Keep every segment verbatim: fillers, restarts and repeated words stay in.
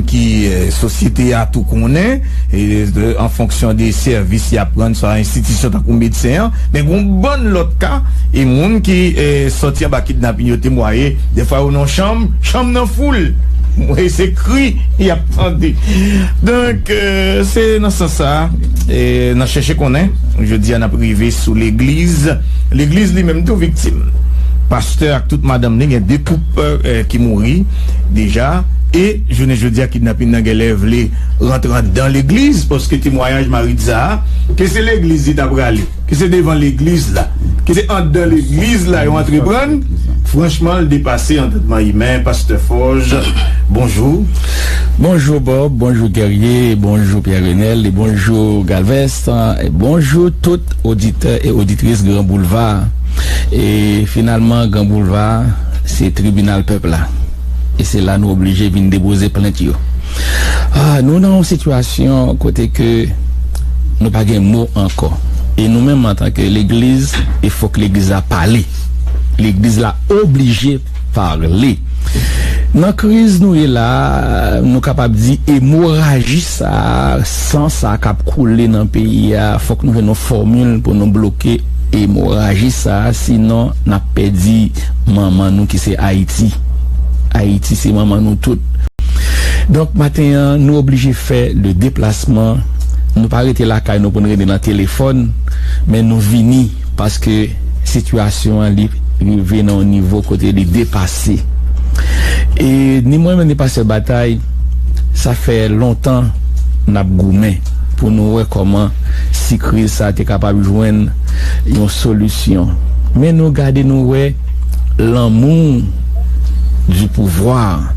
ki, eh, sosyete a tou konnen, e, de, an fonksyon de sèvis y ap rann, swa enstitisyon tankou medsen an, men gon bann lòt ka, e moun ki, eh, sòti anba kidnapin yo temwaye, defwa yo nan chanm, chanm nan foul, e se kri y ap tande. Donk, eh, se nan sans sa, eh, nan chèche konnen, jodi a n ap rive sou legliz. Legliz li menm tou viktim. Pastè ak tout madanm li, gen de koup, eh, ki mouri deja, e jounen jodi a kidnapin nan genlè vle rantre anndan legliz, paske temwayaj marit sa a, ke se legliz li ta prale, ke se devan legliz la, ke se anndan legliz la yo antre pran l, franchman, l depase antandman imen. Pastè Forge, bonjou. Bonjou Bob, bonjou Guerrier, bonjou Pierre Renel, e bonjou Galvez, e bonjou tout oditè e oditris Gran Boulva. E finalman, Gran Boulva, se tribinal pèp la. E se la nou oblije vin depoze plent yo. Ah, nou nan yon sitiyasyon kote ke nou pa gen mo ankò. E nou menm, antanke legliz, e fòk legliz la pale. Legliz la oblije pale. Nan kriz nou ye la, nou kapab di emoraji sa, san sa k ap koule nan peyi a, fòk nou jwenn yon fòmil pou nou bloke emoraji sa, sinon n ap pèdi manman nou ki se Ayiti. Ayiti se manman nou tout. Donk, maten an, nou oblije fè le deplasman. Nou pa rete lakay nou pou n rete nan telefòn, men nou vini paske sitiyasyon an li rive nan yon nivo kote li depase. E ni mwen menm ni pastè Batay, sa fè lontan n ap goumen pou nou wè kòman si kriz sa te kapab jwenn yon solisyon. Men nou gade, nou wè lanmou du pouvoir,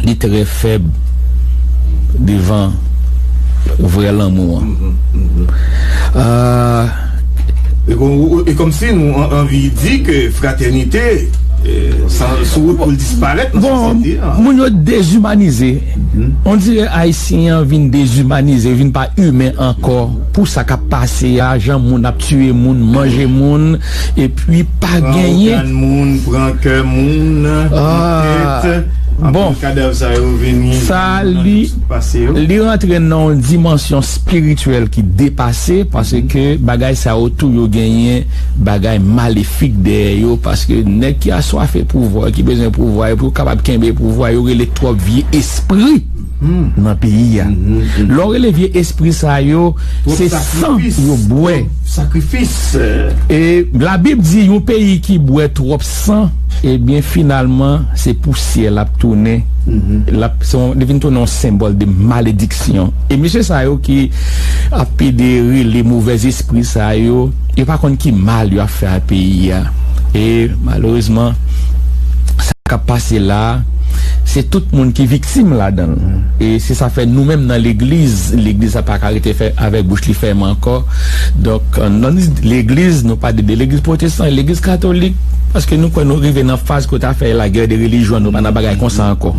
li trè fèb devan vrè lanmou an. Ah, e kon- e kòmsi nou an- anvi di ke fratènite, eh, san- sou wout pou l disparèt nan bon, sosyete a. Moun yo dezimanize. On dirè Ayisyen an vin dezimanize, vin pa imen ankò. Pou sa k ap pase a, jan moun ap tiye moun, manje moun, epi pa genyen. Pran ògàn moun, pran kè moun, ah, tèt, bon, kadav sa yo vini, sa li, li rantre nan yon dimansyon espirityèl ki depase, paske bagay sa yo tou yo genyen bagay malefik dèyè yo, paske nèg ki aswafe pouvwa, ki bezwen pouvwa, yo pou yo kapab kenbe pouvwa, yo rele twòp vye espri nan peyi a. Lè w rele vye espri sa yo, se san yo bwè. Sakrifis. E Labib di yon peyi ki bwè twòp san, ebyen, finalman, se pousyè l ap tounen. L ap, se yon, li vin tounen yon senbòl de malediksyon. E mesye sa yo ki ap pede rele movèzespri sa yo, yo pa konn ki mal yo ap fè a peyi a. E malerezman, sa k ap pase la a, se tout moun ki viktim ladan l. E se sa fè nou menm nan legliz, legliz la pa ka rete fè avèk bouch li fèmen ankò. Donk, nan legliz, nou pa de, de legliz pwotestan, legliz katolik, paske nou kwè nou rive nan faz kote afè la guerre de religion, nou pa nan bagay konsa ankò.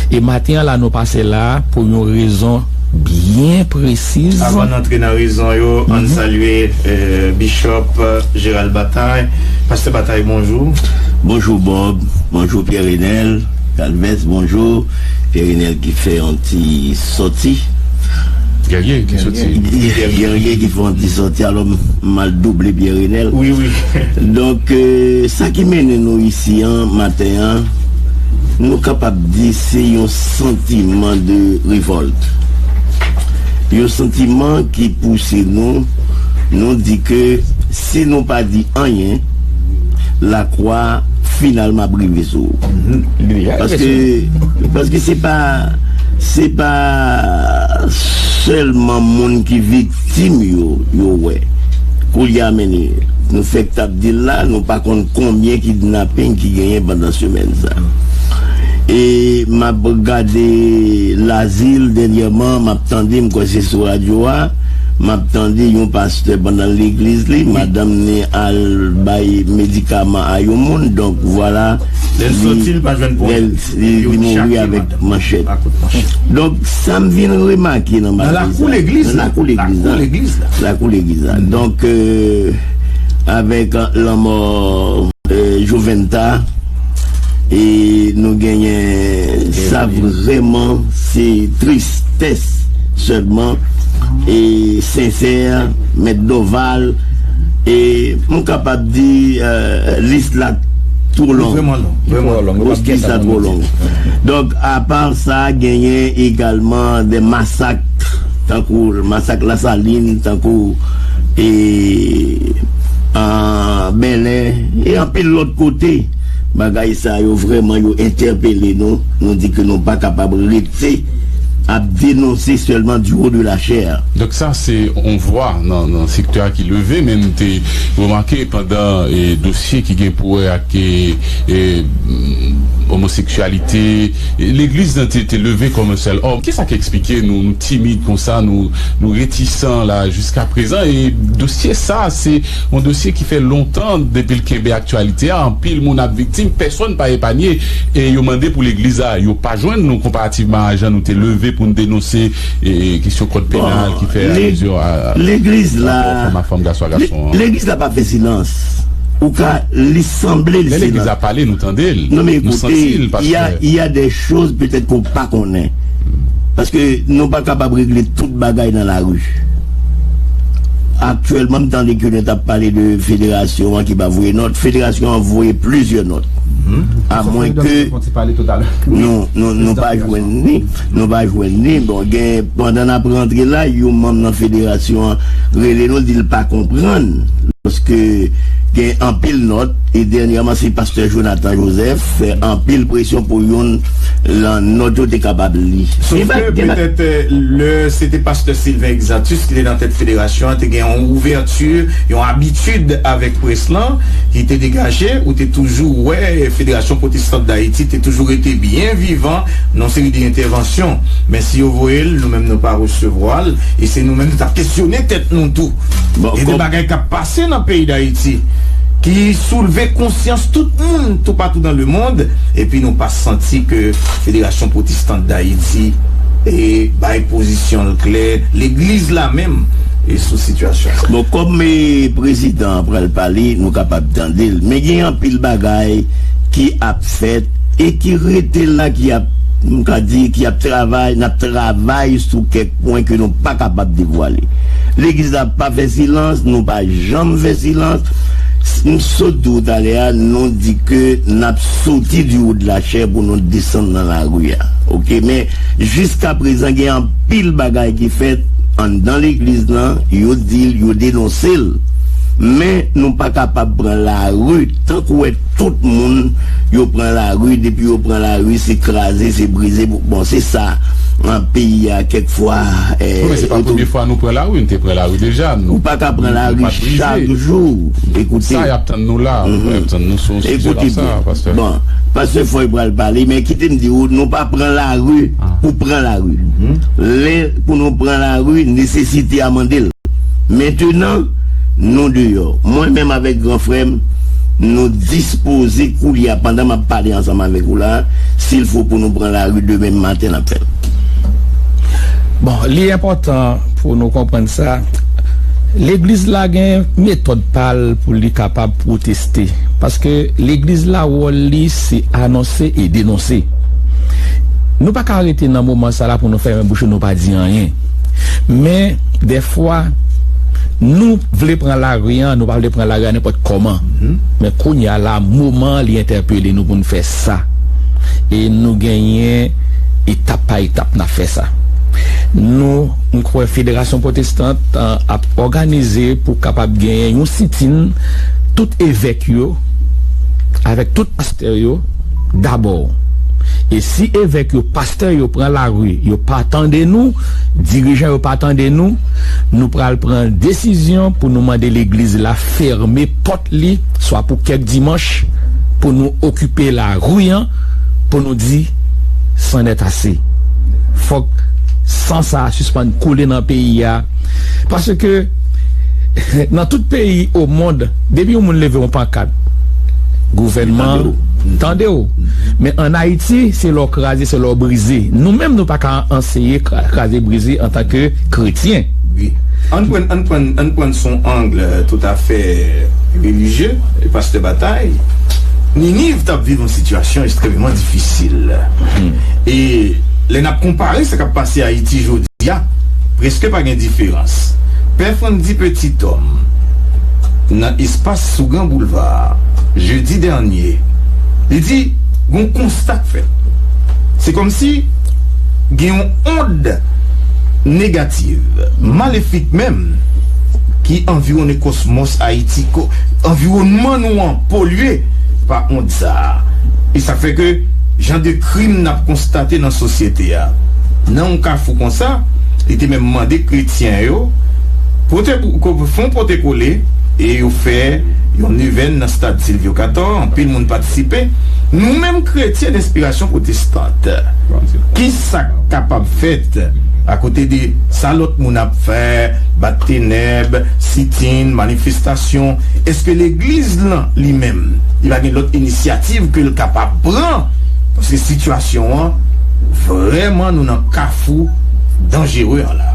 E maten an la, nou pase la pou yon rezon byen presiz. Avan n antre nan rezon yo, ann salye, eh, Bishop, eh, Gérald Bataille. Pastè Bataille, bonjou. Bonjou Bob, bonjou Pierre Renel, Calvez, bonjou. Pierre Renel ki fè yon ti sòti. Guerrier ki sòti. Guerrier ki fè yon ti sòti, alò m, m al double Pierre Renel. Wi, wi. Donk, eh, sa ki mennen nou isi an, maten an, nou kapab di se yon santiman de revòlt. Yon santiman ki pouse nou, nou di ke si nou pa di anyen, lakwa finalman ap rive sou ou. Paske, paske se pa, se pa sèlman moun ki viktim yo, yo wè. Koulye a, men nou fèk t ap di l la, nou pa konn konbyen kidnaping ki genyen pandan semèn sa. E m ap gade Lazil dènyèman, m ap tande, m kwè se sou radyo a, m ap tande yon pastè pandan legliz li, madanm ni al bay medikaman a yon moun, donk vwala, lè l sòti, li pa jwenn ponyèt, li, li mouri avèk manchèt. Donk, sa m vin remake nan bagay sa, nan lakou legliz la, lakou legliz la, lakou legliz la. Donk, euh, avèk, euh, lanmò, euh, Joventa, e nou genyen sa, vrèman, se tristès sèlman, e sensè, Mèt Doval, e m kapab di, euh, lis la twò long. Vrèman long, vrèman long. Lis la twò long. Donk, apa sa, genyen egalman de masak, tankou masak Lasalin, tankou, e, an Bèlè, e anpil lòt kote. Bagay sa yo vrèman yo entèpele nou. Nou di ke nou pa kapab rete ap denonse sèlman du haut de la chair. Donk sa se yon vwa nan, nan sektè a ki leve, men nou te remake pandan, e, dosye ki gen pou wè ak, e, e, omoseksyalite, e, legliz nan te, te leve kòm yon sèl òm. Kisa ki eksplike nou, nou timid konsa, nou, nou retisan la jiska prezan? E dosye sa, se yon dosye ki fè lontan depi l kenbe aktyalite a, anpil moun ap viktim, pèsonn pa epanye, e yo mande pou legliz la, yo pa jwenn nou konparativman a jan nou te leve pou n denonse, e, kesyon kòd penal ki fè alizyon a, legliz la, rapò fanm a fanm, gason a gason an. Legliz la pa fè silans. Ou ka, li sanble li silans. Lè legliz la pale, nou tande l, nou santi l, pastè. Non, men ekoute, il y a, il y a des choses peut-être qu'on pa konnen. Paske nou pa kapab regle tout bagay nan lari. Aktyèlman, m tande ke nou t ap pale de federasyon an ki pa voye nòt. Federasyon an voye plizyè nòt. A mwen ke nou, nou, nou pa jwenn ni, nou pa jwenn ni. Bon, gen, pandan n ap rantre la, yon manm nan federasyon an rele nou, di l pa konprann. Paske gen anpil nòt, e dènyèman se pastè Jonathan Joseph fè anpil presyon pou youn lan nòt yo te kapab li. Sof ke petèt, euh, lè se te pastè Sylvain Exatus ki te nan tèt federasyon an, te gen yon ouvèti, yon abitid avèk près lan ki te degaje, ou te toujou wè Federasyon Pwotestant Dayiti te toujou rete byen vivan nan yon seri de entèvansyon. Men si yo voye l, nou menm nou pa resevwa l, e se nou menm nou t ap kesyone tèt nou tou. Bon, e de bagay k ap pase nan peyi Dayiti ki soulve konsyans tout moun toupatou dans le monde, epi nou pa santi ke Federasyon Pwotestant Dayiti e bay pozisyon l klè, legliz la menm, e sou sitiyasyon sa. Bon, kòm, e, prezidan an pral pale, nou kapab tande l. Men gen anpil bagay ki ap fèt e ki rete la, ki ap, m ka di, ki ap travay, n ap travay sou kèk pwen ke nou pa kapab devwale. Legliz la pa fè silans, nou pa janm fè silans. M sot di w talè a, nou di ke n ap soti du haut de la chair pou nou desann nan lari a. Oke, men jiska prezan, gen anpil bagay ki fèt anndan legliz lan, yo di l, yo denonse l. Men nou pa kapab pran lari, tankou wè tout moun, yo pran lari, depi yo pran lari, se kraze, se brize. Bon, se sa, nan peyi a, kèk fwa, eh, wi, men se pa premye fwa nou pran lari, nou te pran lari deja. Ou pa ka pran lari chak jou. Ekoute. Sa y ap tann nou la, y ap tann nou sou sijè la, sa, pastè. Bon, pastè Foy pral pale, men kite m di w, nou pa pran lari pou pran lari. Lè pou nou pran lari, nesesite a mande l. Mentenan, nou deyò. Mwen menm avèk gran frè m, nou dispoze koulye a, pandan m ap pale ansanm avèk ou la, si l fo pou nou pran lari demen maten, n ap fè l. Bon, li enpòtan pou nou konprann sa. Legliz la gen metòd pa l pou li kapab pwoteste. Paske legliz la, wòl li, se anonse e denonse. Nou pa ka rete nan moman sa la pou nou fèmen bouch nou, nou pa di anyen. Men, dèfwa, nou vle pran lari an, nou pa vle pran lari an nenpòt kòman. Men kounye a la, moman an, li entèpele nou pou n fè sa. E nou genyen etap pa etap n ap fè sa. Nou, m kwè Federasyon Pwotestant, an, ap òganize pou kapab genyen yon sitin tout evèk yo, avèk tout pastè yo, dabò. E si evèk yo, pastè yo pran lari, yo pa tande nou, dirijan yo pa tande nou, nou pral pran desizyon pou nou mande legliz la fèmen pòt li, swa pou kèk dimanch, pou nou okipe lari an, pou nou di, c'en est assez. Fòk san sa a sispann koule nan peyi a. Paske nan tout peyi o mond, depi yon moun leve yon pankat, gouvènman tande w. Men ann Ayiti, se lè w kraze, se lè w brize. Nou menm, nou pa ka anseye kra-, kraze brize antanke kretyen. Wi. Ann pran, ann pran, ann pran son ang, euh, toutafè relijye, pastè Batay. Niniv t ap viv yon sitiyasyon ekstrèmman difisil. E Lè n ap konpare sa k ap pase Ayiti jodi a, prèske pa gen diferans. Pè Frandy Petit Homme, nan espas sou Gran Boulva, jedi dènye, li di, gon konsta k fèt. Se kòmsi gen yon ond negativ, malefik menm, ki anviwonnen kòsmòs Ayiti, ko-, anviwònman nou an polye pa ond sa a. E sa k fè ke jan de krim n ap konstate nan sosyete a, nan yon kafou konsa, li te menm mande kretyen yo pote, ko-, fè yon pote kole, e yo fè yon nevèn nan stad Silvyo Katò, anpil moun patisipe. Nou menm kretyen enspirasyon pwotestant, ki sa k kapab fèt akote de sa lòt moun ap fè, bat tenèb, sitin, manifestasyon? Èske legliz lan li menm, li pa gen lòt inisyativ ke l kapab pran? Paske sitiyasyon an vrèman, nou nan kafou danjere an la.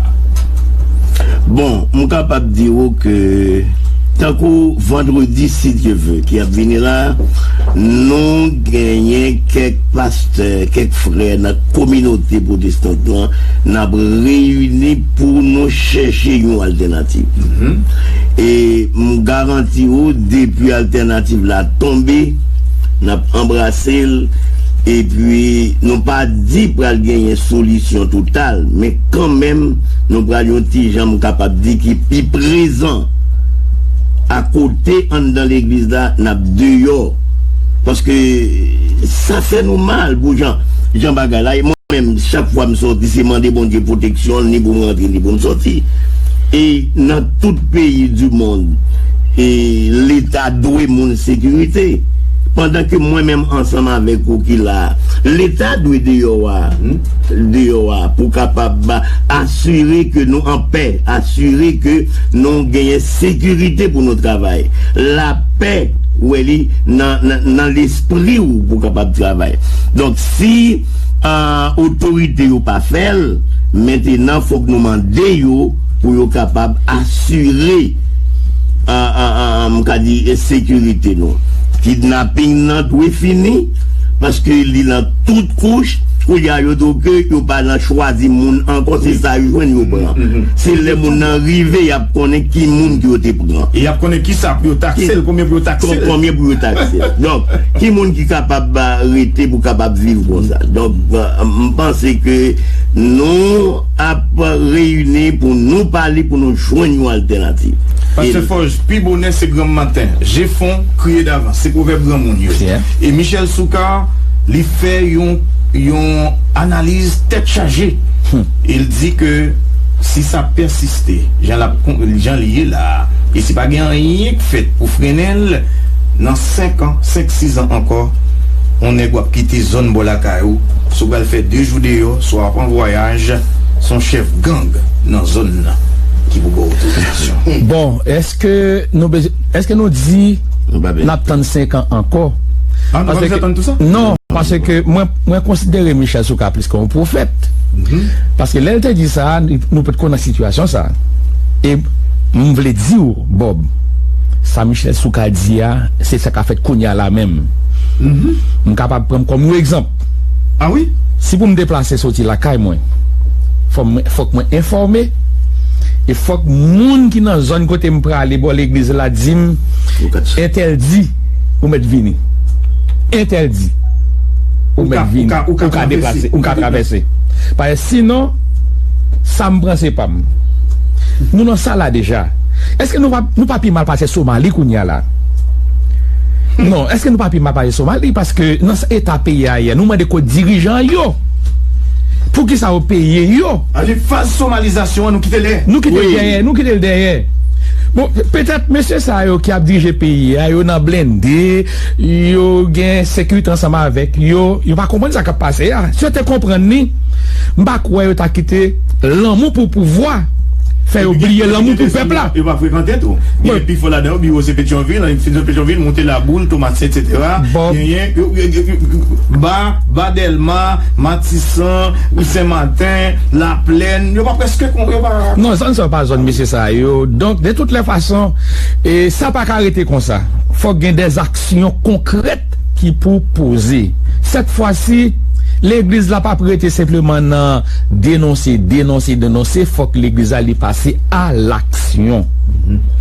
Bon, m kapab di w ke tankou vandredi, si Dye ve, ki ap vini la, nou genyen kèk pastè, kèk frè nan kominote pwotestant lan, n ap reyini pou nou chèche yon altènativ. E m garanti w, depi altènativ la tonbe, n ap anbrase l, epi nou pa di pral genyen solisyon total, men kanmenm, nou pral yon ti jan, m kapab di, ki pi prezan. Akote anndan legliz la, n ap deyò. Paske sa fè nou mal pou jan, jan bagay la. E mwen menm, chak fwa m sòti, se mande Bondye pwoteksyon l, ni pou m rantre, ni pou m sòti. E nan tout peyi di mond, e Leta dwe moun sekirite. Pandan ke mwen menm, ansanm avèk ou ki la a, Leta dwe deyò a, deyò a, pou kapab asire ke nou anpè, asire ke nou genyen sekirite pou nou travay. Lapè, ou wè li nan, nan, nan lespri w pou w kapab travay. Donk, si, ah, otorite yo pa fè l, mentenan fòk nou mande yo pou yo kapab asire, ah, ah, ah, ah, m ka di, eh, sekirite nou. Kidnaping nan dwe fini, paske li nan tout kouch. Kounye a, yo di w ke yo pa nan chwazi moun ankò, se sa yo jwenn, yo pran. Se lè moun nan rive, y ap konnen ki moun ke yo te pran. E y ap konnen kisa pou yo takse l, konbyen pou yo takse l. Konbyen pou yo takse l. Donk, ki moun ki kapab, ah, rete pou kapab viv konsa. Donk, ah, m panse ke nou ap reyini pou nou pale, pou nou jwenn yon altènativ. Pastè Forge, pi bonè se granm maten. Je fon, kriye davans. Se pwovèb granmoun yo. E Michel Soukar, li fè yon, yon analiz tèt chaje. E l di ke si sa pèsiste, jan l ap kon-, jan l ye la a, e si pa gen anyen k fèt pou frennen l, nan senk an, senk, sis an ankò, yon nèg w ap kite zòn bò lakay ou, si w pral fè de jou deyò, swa w ap an vwayaj, se yon chèf gang nan zòn nan ki pou ba w otorizasyon. Bon, èske nou bezwen, èske nou di n ap tann senk an ankò? Ah, nou pa bezwen tann tou sa? Non, paske mwen, mwen konsidere Michel Soukar plis ke yon pwofèt. Paske lè l te di sa, nou potko nan sitiyasyon sa. E m vle di w, Bob, sa Michel Soukar di a, se sa k ap fèt kounye a la menm. M kapab pran m kòm yon egzanp. Ah wi? Si pou m deplase soti lakay mwen, fò m, fòk mwen enfòme, e fòk moun ki nan zòn kote m prale bò legliz la di m, entèl di ou mèt vini. Entèl di ou mèt vini. Ou ka deplase, ou ka travèse. Paske sinon, sa m pran se pa m. Nou nan sa la deja. Èske nou pa, nou pa pi mal pase Somali kounye a la? Non, èske nou pa pi mal pase Somali? Paske nan sa eta peyi a ye, nou mande kòb dirijan yo. Poukisa yo peye yo? Annik faz somalizasyon an, nou kite l dèyè. Nou kite l dèyè, nou kite l dèyè. Bon, petèt mesye sa yo ki ap dirije peyi a, yo nan blende, yo gen sekirite ansanm avèk yo, yo pa konprann sa k ap pase a. Si yo te konprann li, m pa kwè yo ta kite lanmou pou pouvwa fè yo bliye lanmou pou pèp la. Yo pa frekante tou. Gen pifò ladan yo, biwo se Petyonvil, annik fin zòn Petyonvil, monte Laboul, Tomasent, etsetera. Genyen, yo, yo, yo, yo, ba, ba Dèlma, Matisan, Sen Maten, Laplèn, yo pa prèske kon, yo pa. Non, zòn sa yo pa zòn mesye sa yo. Donk, de tout lè fason, e sa pa ka rete konsa. Fòk gen dèzaksyon konkrèt ki pou poze. Sèt fwa si, Legliz la p ap rete senpleman nan denonse, denonse, denonse. Fòk legliz la li pase a laksyon.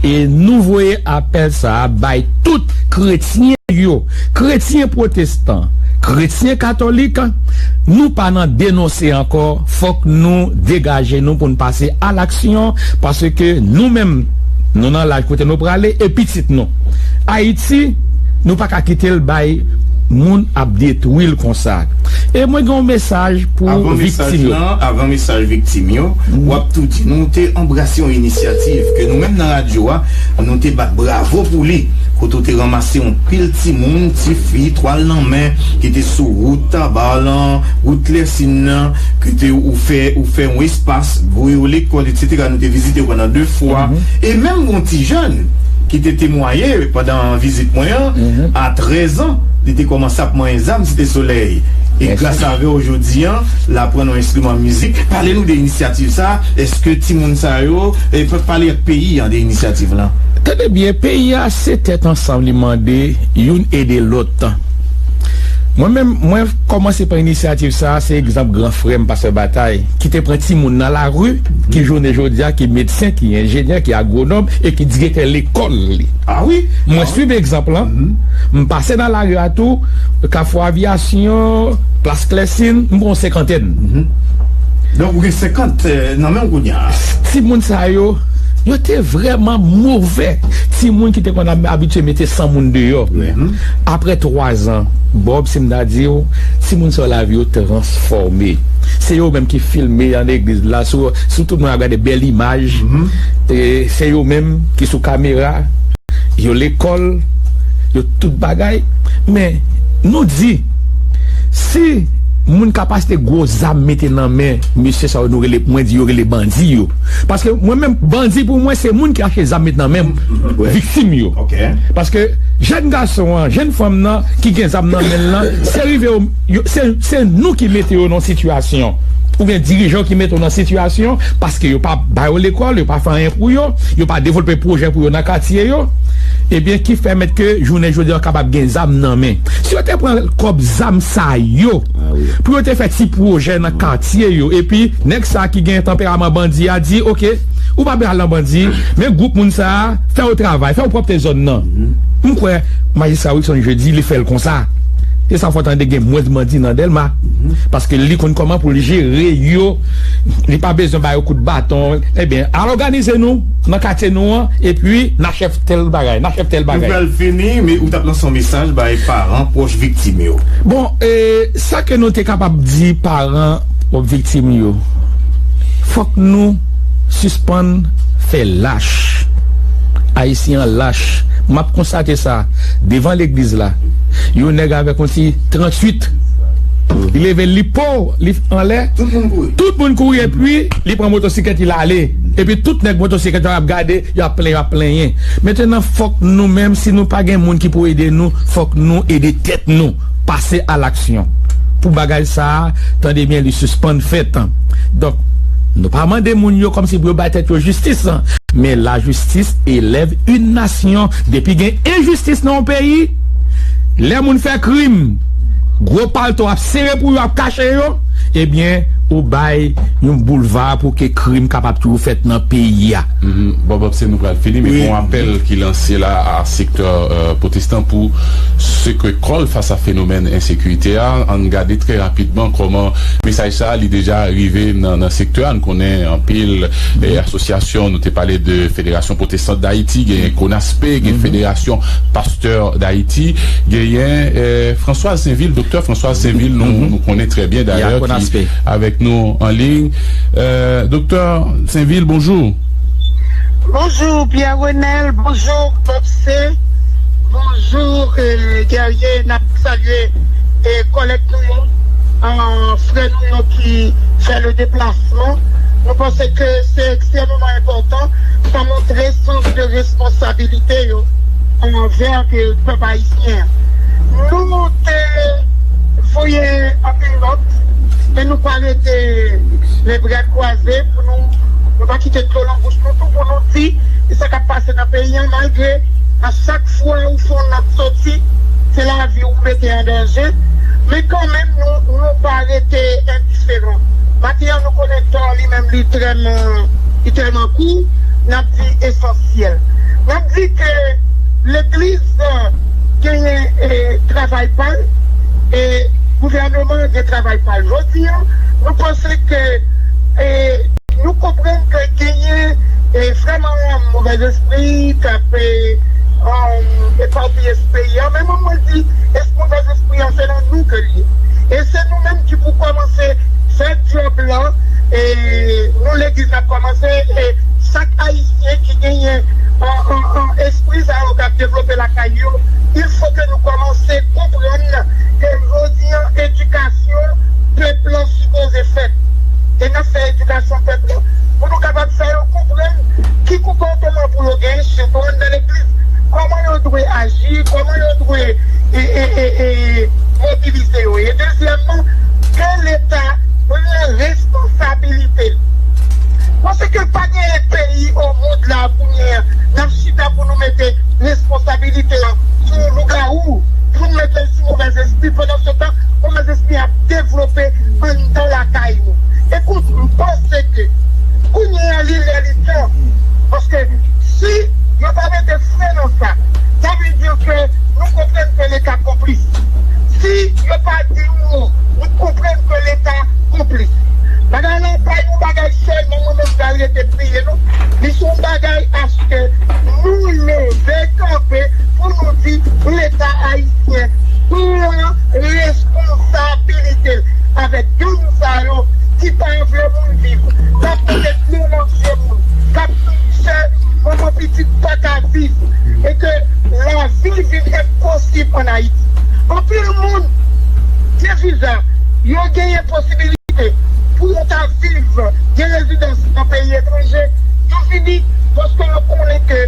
E nou voye apèl sa a bay tout kretyen yo, kretyen pwotestan, kretyen katolik. Nou pa nan denonse ankò. Fòk nou degaje nou pou n pase a laksyon, paske nou menm, nou nan laj kote nou prale, e pitit nou. Ayiti, nou pa ka kite l bay moun ap detwi l konsa. E mwen gen yon mesaj pou viktim yo. Avan mesaj lan, avan mesaj viktim yo, w ap tou di nou te anbrase yon inisyativ ke nou menm nan radyo a, nou te bat bravo pou li. Kote w te ranmase yon pil timoun, tifi, twal nan men, ki te sou wout Taba lan, wout Lèsin nan, ki te ou fè, ou fè yon espas, voye yo lekòl, etsetera. Nou te vizite yo pandan de fwa. E menm yon ti jèn ki te temwaye pandan vizit mwen an, a trèz an, li te kòmanse ap manyen zam Site Solèy. E gras avè w jodi an, l aprann yon enstriman mizik. Pale nou de inisyativ sa a. Èske timoun sa yo, e, pa-, pale ak peyi an de inisyativ lan? Tande byen, peyi a se tèt ansanm li mande, youn ede lòt. Mwen menm, mwen kòmanse pran inisyativ sa a, se egzanp gran frè m, pastè Batay, ki te pran timoun nan lari, ki jounen jodi a, ki medsen, ki enjenyè, ki agwonòm, e ki direktè lekòl li. A wi? Mwen swiv egzanp lan. M pase nan lari a tou, Kafou Aviyasyon, Plas Klèsin, m pran yon senkantèn. Donk, ou gen senkant, eh, nan men w kounye a. Timoun sa yo, yo te vrèman movè. Timoun ki te konn ab-, abitye mete san moun deyò. Apre twa zan, Bob, si m ta di w, timoun sa yo, lavi yo transfòme. Se yo menm ki filme an legliz la, sou, sou tout moun ap gade bèl imaj. E se yo menm ki sou kamera. Yo lekòl, yo tout bagay. Men, nou di, si moun ka pase gwo zam mete nan men mesye sa yo, nou rele, mwen di yo rele bandi yo. Paske mwen menm, bandi pou mwen, se moun ki achte zam mete nan men viktim yo. Paske jèn gason an, jèn fanm nan, ki gen zam nan men l lan, se rive yo, yo, se, se nou ki mete yo nan sitiyasyon. Oubyen dirijan yo ki mete yo nan sitiyasyon, paske yo pa ba yo lekòl, yo pa fè anyen pou yo, yo pa devlope pwojè pou yo nan katye yo, ebyen, ki pèmèt ke jounen jodi a yo kapab gen zam nan men. Si yo te pran kòb zam sa yo, pou yo te fè ti pwojè nan katye yo, epi nèg sa ki gen tanperaman bandi a di, "Oke, ou pa bezwen al nan bandi, men gwoup moun sa a, fè yo travay, fè yo pwòpte zòn nan." M kwè majistra Wilson Jeudi, li fè l konsa. Se sa w fè w tande gen mwens bandi nan Dèlma. Paske li konn kòman pou l jere yo. Li pa bezwen ba yo kout baton. Ebyen, al òganize nou nan katye nou an, epi n a chèf tèl bagay, n a chèf tèl bagay. Nou pral fini, men ou t ap lanse yon mesaj bay paran pwòch viktim yo. Bon, e, sa ke nou te kapab di paran viktim yo, fòk nou sispann fè lach. Ayisyen an lach. M ap konstate sa devan legliz la. Yon nèg avèk yon ti tranntuit. Li leve, li po, li anlè. Tout moun kouri. Tout moun kouri, epi li pran motosiklèt, li ale. Epi tout nèg motosiklèt yo ap gade, y ap plenyen, y ap plenyen. Mentnan, fòk nou menm, si nou pa gen moun ki pou ede nou, fòk nou ede tèt nou. Pase a laksyon. Pou bagay sa a, tande byen, li sispann fèt. Donk, nou pa mande moun yo kòmsi pou yo bay tèt yo jistis, men la justice élève une nation. Depi gen enjistis nan yon peyi, lè moun fè krim, gwo palto ap sere pou yo, ap kache yo, ebyen, ou bay yon boulva pou ke krim kapab toujou fèt nan peyi a. Mhm. Bon, Bob, se nou pral fini, men wi, gon apèl ki lanse la a sektè, euh, pwotestan pou sekwe kò l fas a fenomèn ensekirite a. Ann gade trè rapidman kòman mesaj sa a, li deja rive nan, nan sektè a. Nou konnen anpil, eh, asosyasyon, nou te pale de Federasyon Pwotestan Dayiti, genyen Konaspe, gen Federasyon Pastè Dayiti, genyen, eh, Françoise Sainvil, Doktè Françoise Sainvil, nou, nou konnen trè byen dayè, ki avèk nou an liy. Eh, Doktè Sainvil, bonjou. Bonjou, Pierre Renel, bonjou, Bob C, bonjou, eh, Guerrier, n ap salye, eh, kòlèg nou yo, eh, frè nou yo ki fè le deplasman. Nou panse ke se ekstrèmeman enpòtan pou montre sans de responsabilité yo anvè ke pèp ayisyen an. Nou te voye anpil nòt, men nou pa rete le bra kwaze pou nou, nou pa kite dlo nan bouch nou tou pou nou di sa k ap pase nan peyi an, malgre a chak fwa ou fè yon nòt soti, se lavi w mete an danje. Men kanmenm, nou, nou pa rete endiferan. Maten an, nou konnen tan li menm li tèlman, li tèlman kou, n ap di esansyèl. N ap di ke legliz genyen e, travay pa l, e gouvènman gen travay pa l. Jodi an, nou panse ke e, nou konprann ke genyen e, vrèman movèzespri k ap e, e, epapiye sou peyi an. Men mwen, mwen di, es movèzespri an, se nan nou ke l ye. E se nou menm ki pou kòmanse fè djòb lan. E nou legliz ap kòmanse. E chak ayisyen ki genyen an, an, an espri sa yo k ap devlope lakay yo, il faut que nou kòmanse konprann ke jodi an, edikasyon pèp lan sipoze fèt. E n ap fè edikasyon pèp lan pou nou kapab fè yo konprann ki konpòteman pou yo genyen, sitou anndan legliz, kòman yo dwe aji, kòman yo dwe e, e, e, e, mobilize yo. E dezyèmman, ke Leta pran responsabilite l. Paske pa gen peyi o mond la kounye a, n ap chita pou nou mete responsabilite an sou lougawou, pou nou mete l sou movèzespri, pandan se tan, movèzespri ap devlope anndan lakay nou. Ekout, m panse ke kounye a, li lè, li tan. Paske si yo pa mete fren nan sa, sa vle di ke nou konprann ke Leta konplis. Si yo pa di yon mo, nou konprann ke Leta konplis. Bagay la pa yon bagay sèlman mwen menm pral rete priye, non. Li se yon bagay aske nou leve kanpe pou nou di Leta ayisyen pran responsabilite l avèk gang sa yo ki pa vle moun viv, k ap mete dlo nan zye moun, k ap fè manman pitit pa ka viv, e ke lavi vin enposib ann Ayiti. Anpil moun gen viza, yo genyen posibilite pou yo ta viv, gen rezidans nan peyi etranje, yo vini paske yo konnen ke